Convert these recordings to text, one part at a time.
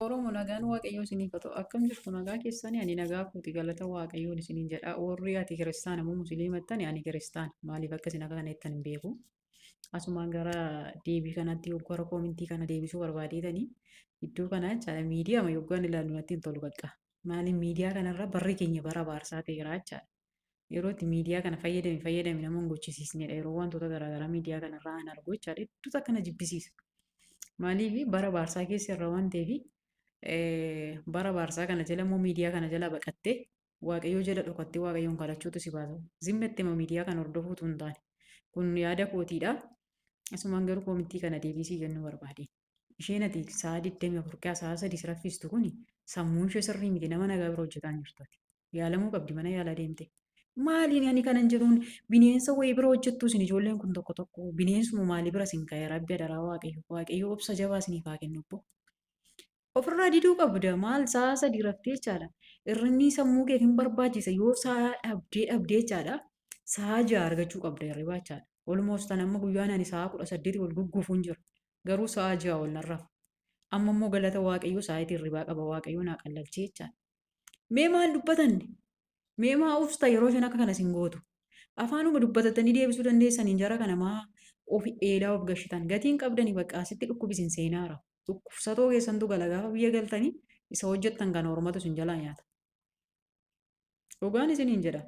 Oromo nagaan Waaqayyoo isiniif haa ta'u. Akkam jirtu nagaa keessanii? Ani nagaa kooti, galata Waaqayyoon isiniin jedha. Warri ati kiristaana moo musliima jettani? Ani kiristaana. Maaliif akka isin akka kana jettan hin beeku. Asumaan gara deebii kanatti gara koomintii kana deebisuu barbaadeetanii iddoo kana jechaadha. Miidiyaa yoggaan ilaallu natti hin tolu bakka. Maaliif miidiyaa kanarra barri keenya bara abaarsaa ta'eera jechaadha. Yeroo itti miidiyaa kana fayyadami fayyadami nama hin gochisiisnedha. Yeroo wantoota garaagaraa miidiyaa kanarraa an argu jechaadha. Hedduutu akkana jibbisiisa. Maaliif bara abaarsaa keessa irra waan ta'eef, bara abaarsaa kana jala immoo miidiyaa kana jala baqattee Waaqayyoo jala dhokattee Waaqayyoon kadhachuutu si baasa. Zimmetti immoo miidiyaa kana hordofuutu hin taane. Kun yaada kootiidha. Asumaan garuu koomitii kana deebisii jennuu barbaade. Isheen ati sa'a 24 keessaa sa'a 3 si raffistu kuni sammuun ishee sirrii miti, nama nagaa bira hojjetaa hin jirtu ati. Yaalamuu qabdi mana yaalaa deemte. Maaliin ani kanan jedhuun bineensa wayii bira hojjettu isin, ijoolleen kun tokko tokko bineensuma maalii bira isin ka'e? Rabbi adaraa Waaqayyo, Waaqayyo obsa jabaa isiniif haa kennu obbo. Ofirraa diduu qabda, maal sa'a 3 raftee jechaadha. Irrinni sammuu keef hin barbaachisa, yoo sa'a dhabdee dhabdee jechaadha. Sa'a 6 argachuu qabda hirribaa jechaadha. Almost an amma guyyaan ani sa'a 18 ol gugguufuun jira. Garuu sa'a 6 ol nan rafa. Amma immoo galata Waaqayyoo sa'aatii hirribaa qaba, Waaqayyoo naa qallalchee jechaadha. Mee maal dubbatanne? Mee maa ufsta yeroo isheen akka kana isin gootu? Afaanuma dubbatatanii deebisuu dandeessaniin jara kana maa of eelaa of gashitan? Gatiin qabdanii bakka asitti dhukkubi isin seenaara. Dhukkubsatoo keessantu gala gaafa biyya galtanii isa hojjettan kana ormatu isin jalaa nyaata. Dhugaan isiniin jedha.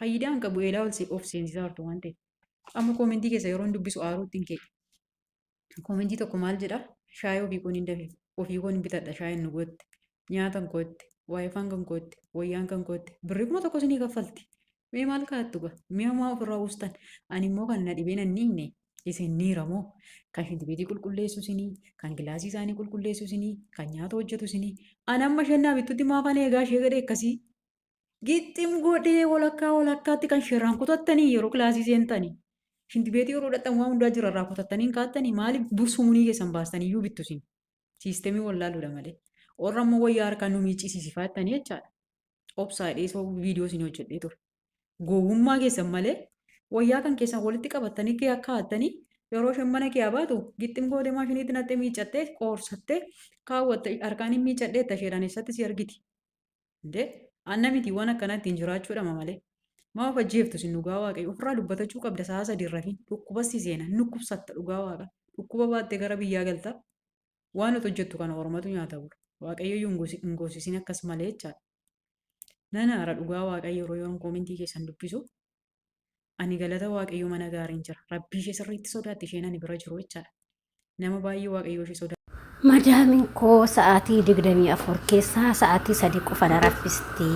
Faayidaa hin qabu, eelaa of seensisaa jirtu waan ta'eef. Amma koomentii keessa yeroo dubbisu aaruutti hin ka'e. Koomentii tokko maal jedha? Shaayii ofii koon hin dafe, ofii koon hin bitadha, shaayiin nu gootte, nyaata kan kootte, waayifaan kan kootte, wayyaan kan kootte, birrii 1000 isinii kaffalti. Mee maal kaa'attu gaa? Mi'a maa ofirraa uustan? Ani immoo kan na dhibee nan dhiifne, isin niira moo? Kan shintibeetii qulqulleessu isinii, kan gilaasii isaanii qulqulleessu isinii, kan nyaata hojjetu isinii. Ani amma isheen naa bittutti maafan eegaa ishee gadhee akkasii? Gixxim godhee walakkaa walakkaatti kan sheerraan kutattanii yeroo kilaasii seentanii. Shintibeetii yeroo dhaqxan waan hundaa jira irraa kutattanii hin kaattanii, maaliif bursumunii keessan baastanii iyyuu bittu isin? Siistemii wallaaluudha malee. Warra immoo wayyaa harkaa nu miiccisiisifattanii jechaadha. Obsaa dheesoo viidiyoo isin hojjedhee ture. Gowwummaa keessan malee wayyaa kan keessan walitti qabattanii kee akka haattanii yeroo isheen mana kee baatu gixxim gootee maashiniitti naqxee miiccattee qoorsattee kaawwatte, harkaan hin miiccadhee itti isheedhaan eessatti si argiti? Indee anna miti, waan akkanaa ittiin jiraachuudhama malee. Maa of ajjeeftu isin? Dhugaa Waaqayyo ofirraa dubbatachuu qabda, sa'a 3 rafin dhukkubas si seena, dhukkubsatta, dhugaa Waaqa. Dhukkuba baattee gara biyyaa galta, waan ati hojjettu kana ormatu nyaata bula. Waaqayyo iyyuu hin goosisin akkas malee jechaadha. Nan aara dhugaa Waaqayyo yeroo yeroon koomentii keessan dubbisu. Ani galata Waaqayyo mana gaariin jira. Rabbii ishee sirriitti sodaatti isheen ani bira jiru jechaadha. Nama baay'ee Waaqayyo ishee sodaatti. Madaamin koo sa'aatii 24 keessaa sa'aatii 3 qofa na raffisti.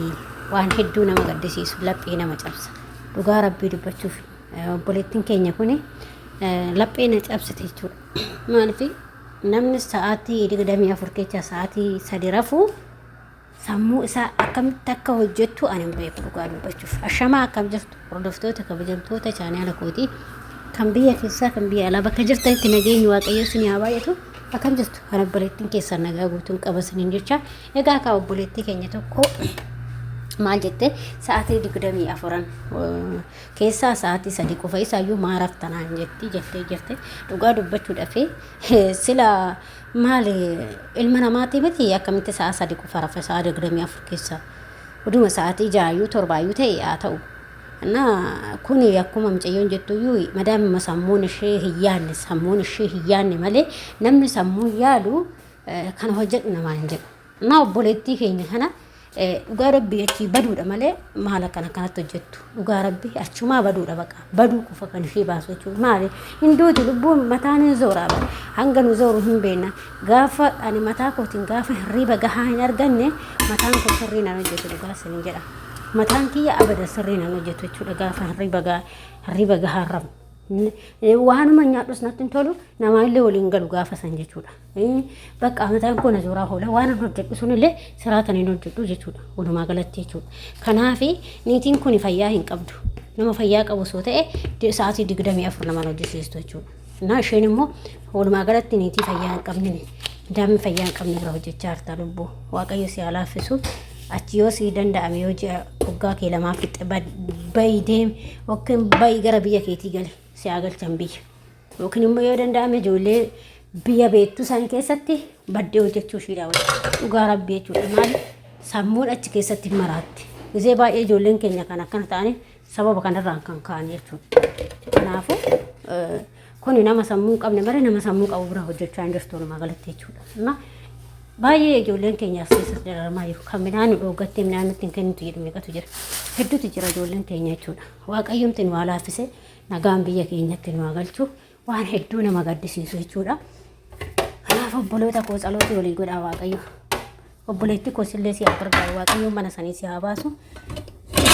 Waan hedduu nama gaddisiisu, laphee nama cabsa. Dhugaa Rabbii dubbachuuf obboleettiin keenya kun laphee na cabsite jechuudha. Maaliif namni sa'aatii 24 keessaa sa'aatii 3 rafu sammuu isaa akkamitti akka hojjettu ani hin beeku dhugaa dubbachuuf. Ashamaa, akkam jirtu hordoftoota kabajamtoota chaanaala kootii, kan biyya keessaa kan biyya alaa, bakka jirtanitti nageenyi Waaqayyo isin haa baay'atu. Akkam jirtu? Kan obboleettiin keessan nagaa guutuun qaba isiniin jecha. Egaa kaa obboleettii keenya tokko maal jette? Sa'aatii 24n keessaa sa'aatii 3 qofa, isaayyuu maa raftanaan jetti jettee jirte. Dhugaa dubbachuudhaaf sila maali, ilma namaati miti, akkamitti sa'a 3 qofa rafa sa'a 24 keessa? Oduma sa'aatii ja'ayyuu torbaayyuu ta'e haa ta'u. Na kuni akkuma mucayyoon jettuyyuu madaamima sammuun ishee hin yaadne, sammuun ishee hin yaadne malee namni sammuun yaadu kana hojjedhu namaan hin jedhu. Na obboleettii keenya kana dhugaa Rabbii achii baduudha malee maal akkana akkanatti hojjettu? Dhugaa Rabbii achumaa baduudha, baqa baduu qofa kan ishee baasu jechuudha. Maali, hin duuti lubbuun, mataan hin zooraa bara, hanga nu zooru hin beekna. Gaafa ani mataa kootiin gaafa hirriiba gahaa hin arganne mataan koo sirrii nan hojjetu, dhugaa isiniin jedha. Mataan kiyya abada sirrii nan hojjetu jechuudha gaafa hirriiba gahaa hin rafne. Waanuma nyaadhus natti hin tolu, namaa illee waliin galu gaafa san jechuudha. Bakka mataan koo na zooraa oola, waan an hojjedhu sunillee siraatan hin hojjedhu jechuudha walumaa galatti jechuudha. Kanaaf niitiin kun fayyaa hin qabdu. Nama fayyaa qabu osoo ta'e sa'aatii 24 nama hojjisiistu jechuudha. Na isheen immoo walumaa galatti niitii fayyaa hin qabne, daa'imni fayyaa hin qabne bira hojjechaa jirta lubbuu. Waaqayyo si haa laaffisu. Achi yoo si danda'ame yoo ji'a waggaa kee lamaa fixxe bayi deemi, yookiin bayi gara biyya keetii gali, si haa galchan biyya. Yookiin immoo yoo danda'ame ijoollee Biyya beektu san keessatti baddee hojjechuu ishiidha wayya. Dhugaa rabbii jechuudha. Maali sammuun achi keessatti hin maraatti. Gizee baay'ee ijoolleen keenya kan akkana ta'anii sababa kanarraan kan ka'an jechuudha. Kanaafuu kuni nama sammuu hin qabne malee nama sammuu qabu bira hojjechaa hin jirtu walumaa galatti jechuudha. Na baay'ee ijoolleen keenya as keessatti dararamaa jiru. Kan midhaan nu dhooggattee midhaan nutti hin kennitu jedhu meeqatu jira. Hedduutu jira ijoolleen keenya jechuudha. Waaqayyomti nu haa laaffise nagaan biyya keenyatti nu haa galchu. Waan hedduu nama gaddisiisu jechuudha. Kanaaf obboloota koo tsalootii walii godhaa Waaqayyo. Obboleetti koo sillee si haa gargaaru Waaqayyo mana sanii si haa baasu.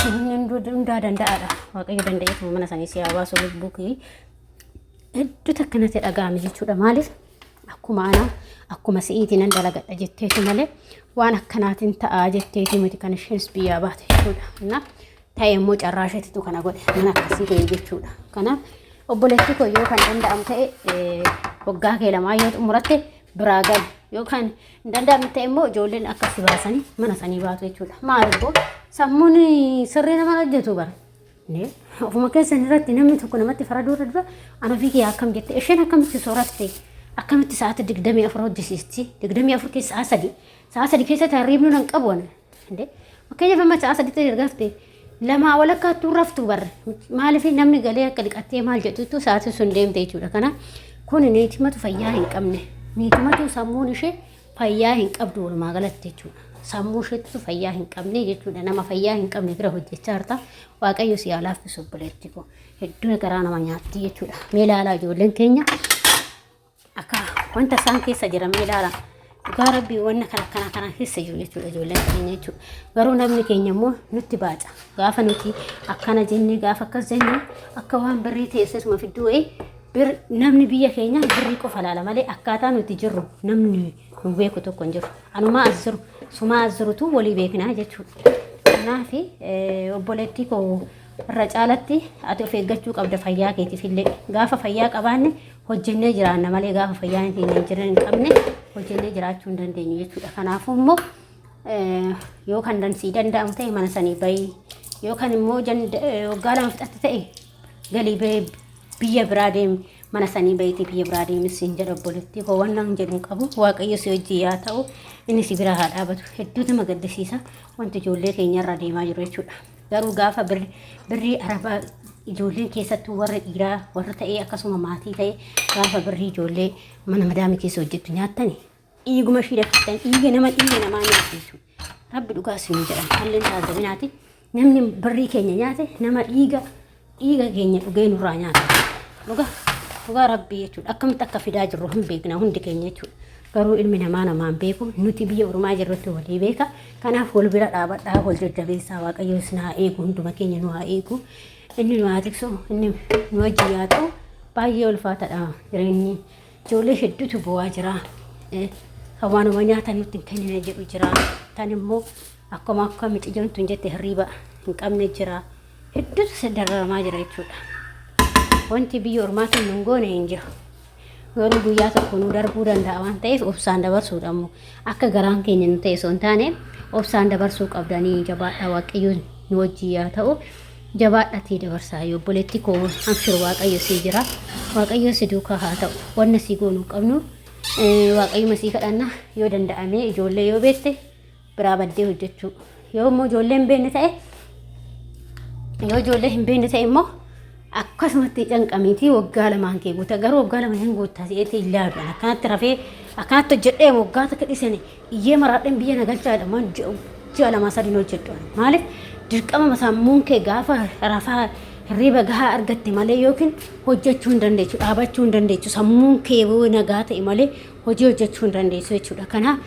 Inni hundaa danda'aadha. Waaqayyo danda'eetuma mana sanii si haa baasu lubbuu kee. Hedduu takka natti dhaga'ame jechuudha. Maaliif akkuma anaa akkuma si'iiti nan dalagadha jetteetu malee waan akkanaatiin ta'aa jetteetu miti kan isheenis biyyaa baate jechuudha. Kanaaf ta'e immoo carraa isheetitu kana godhe mana akkasii ta'e jechuudha. Kanaaf obboleettii koo yoo kan danda'amu ta'e waggaa kee lamaa yoo xumuratte biraa gali yoo kan hin danda'amne ta'e immoo ijoolleen akka si baasanii mana sanii baatu jechuudha. Maal immoo sammuun sirrii nama hojjetu bara. Ofuma keessan irratti namni tokko namatti faraduu irra dura ana ofii kee akkam jette isheen akkamitti sooratte akkamitti sa'aati 24 hojjisiisti 24 keessa sa'a 3 sa'a 3 keessatti hirriibni nan qabu ana. Inde fakkeenyaaf amma sa'a sadiitti erga hafte lamaa walakkaattuu raftu barre maaliif namni galee akka dhiqattee maal jedhutu sa'aatii sun deemte jechuudha. Kana kun niitimatu fayyaa hin qabne niitimatu sammuun ishee fayyaa hin qabdu walumaa galatti jechuudha. Sammuu isheettu fayyaa hin qabne jechuudha. Nama fayyaa hin qabne bira hojjechaa jirta. Waaqayyo si haa laaffisu obboleetti koo. Hedduu garaa nama nyaatti jechuudha. Mee ilaalaa ijoolleen keenya akka wanta isaan keessa jiran mee ilaala. Dhugaa rabbii wanna kana kana kana keessa jiru jechuudha ijoolleen keenya jechuudha. Garuu namni keenya immoo nutti baaca. Gaafa nuti akkana jenne gaafa akkas jenne akka waan birrii teessisuma fidduu wayii bir namni biyya keenya birrii qofa laala malee akkaataa nuti jirru namni nu beeku tokko hin jiru. Anumaa as jiru sumaa as jirutu walii beeknaa jechuudha. Kanaaf obboleettii koo irra caalatti ati of eeggachuu qabda fayyaa keetiif illee gaafa fayyaa qabaanne hojjennee jiraanna malee gaafa fayyaan keenya hin jiran hin qabne hojjennee jiraachuu hin dandeenyu jechuudha. Kanaafuu immoo yoo kan dansii danda'amu ta'e mana sanii bahii yoo kan immoo waggaa lama fixatte ta'e galii bahee biyya biraa deemi mana sanii bahiitii biyya biraa deemi siin jedha obboleettii koo waan nan jedhu hin qabu waaqayyo si wajjin yaa ta'u inni si biraa haa dhaabatu hedduu nama gaddisiisa wanti ijoollee keenya irra deemaa jiru jechuudha. Garuu gaafa birrii arabaa ijoolleen keessattuu warra dhiiraa warra ta'ee akkasuma maatii ta'e gaafa birrii ijoollee mana madaamii keessa hojjettu nyaattani dhiiguma ishii daffistan dhiiga nama dhiiga namaa nyaatu jechuudha. Rabbi dhugaa isin jedhan halleen taazabinaati namni birrii keenya nyaate nama dhiiga dhiiga keenya dhugee nurraa nyaata. Dhugaa dhugaa rabbii jechuudha akkamitti akka fidaa jirru hin beekna hundi keenya jechuudha. Garuu ilmi namaa namaan beeku nuti biyya ormaa jirrutti walii beeka. Kanaaf wal bira dhaabadhaa wal jajjabeessaa Waaqayyo isin haa eegu hunduma keenya nu haa eegu inni nu haa tiksu inni nu wajjin haa ta'u baay'ee ulfaataadha jireenyi ijoollee hedduutu bu'aa jira. Kan waanuma nyaatan nutti hin kennine jedhu jira. Tan immoo akkuma akka miciyyoon tun jette hirriiba hin qabne jira. Hedduutu dararamaa jira jechuudha. Wanti biyya ormaatiin nun goone hin jiru. Garuu guyyaa tokko nu darbuu danda'a waan ta'eef obsaan dabarsuudha immoo akka garaan keenya nu ta'e osoo hin taane obsaan dabarsuu qabdanii jabaadhaa waaqayyo nu wajjin yaa ta'u jabaadhatii dabarsaa yoo obboleetti koo abshir waaqayyo sii jira waaqayyo si duukaa haa ta'u wanna sii goonuu qabnu waaqayyuma sii kadhanna yoo danda'ame ijoollee yoo beekte biraa baddee hojjechuu yoo immoo ijoollee hin beekne ta'e yoo ijoollee hin beekne ta'e immoo akkasumatti canqamiitii waggaa lamaan kee guuta garuu waggaa lama hin guutta se'eetii hin laadu akkanatti rafee akkanatti hojjedhee waggaa takka dhisani iyyee maraadheen biyya na galchaadha maan ji'a lamaa sadiin hojjedhu maaliif dirqama sammuun kee gaafa rafaa hirriiba gahaa argatte malee yookiin hojjechuu hin dandeessu dhaabachuu hin dandeessu sammuun kee yoo nagaa ta'e malee hojii hojjechuu hin dandeessu jechuudha kanaaf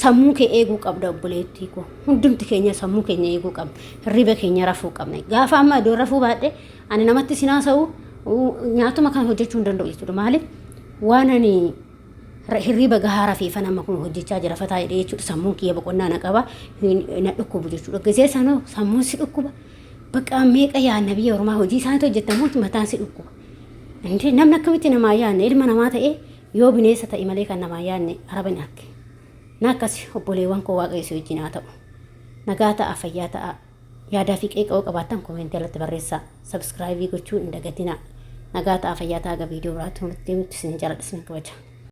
Sammuu kee eeguu qabda obboleettii koo. Hundumti keenya sammuu keenya eeguu qabna. Hirriba keenya rafuu qabna. Gaafa amma iddoo rafuu baadhe ani namatti sin haasa'u nyaatuma kana hojjechuu hin danda'u jechuudha. Maaliif waan ani hirriba gahaa rafeefan amma kun hojjechaa jira fataa jedhee jechuudha. Sammuun kiyya boqonnaa na qaba na dhukkubu jechuudha. Gisee sanoo sammuun si dhukkuba. Bakka meeqa yaadna biyya ormaa hojii isaaniitu hojjetamu mataan si dhukkuba. Indee namni akkamitti namaa yaadne ilma namaa ta'ee yoo bineensa ta'e malee kan namaa yaadne araba hin arge. Na akkasi obboleewwan koo waaqayyo si wajjin haa ta'u. Nagaa ta'a fayyaa ta'a. Yaadaa fi qeeqa yoo qabaattan koomentii irratti barreessaa. Sabskraayibii gochuu hin dagatinaa. Nagaa ta'a fayyaa ta'a ga viidiyoo biraatti walitti deemutti isin jaaladha isin kabaja.